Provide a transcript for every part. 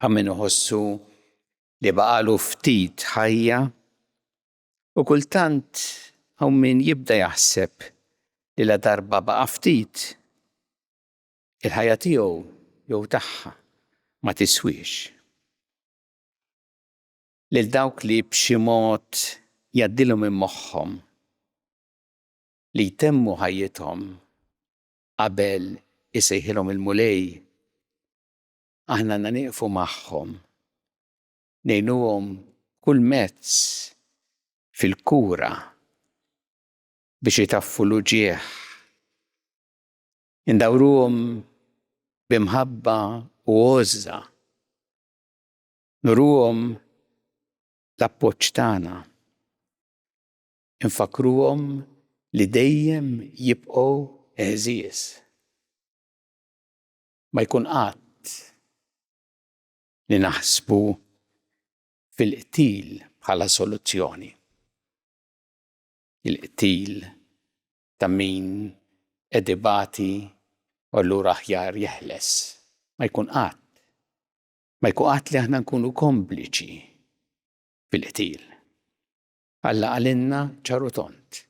Hawn min iħossu li baqagħlu ftit ħajja u kultant hawn min jibda jaħseb li ladarba baqa' ftit, il-ħajja tiegħu jew tagħha ma tiswiex. Lil dawk li b'xi mod jgħaddilhom minn moħħhom li jtemmu ħajjithom qabel isejħilhom il-Mulej, aħna għandna nieqfu magħhom, ngħinuhom b'kull mezz fil-kura biex itaffu l-uġigħ. Indawruhom bi mħabba u għożża. Nuruhom l-appoġġ tagħna. Infakkruhom li dejjem jibqgħu għeżież. Ma jkun qatt li naħsbu fil-qtil bħala soluzzjoni. Il-qtil ta' min qed ibati u allura aħjar jeħles. Ma jkun qatt. Ma jkun qatt li aħna nkunu kompliċi fil-qtil. Alla qalilna ċar u tond,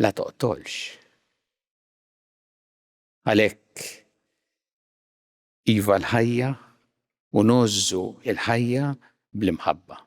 la toqtolx. Għalhekk, iva l-ħajja u ngħożżu l-ħajja bl-imħabba.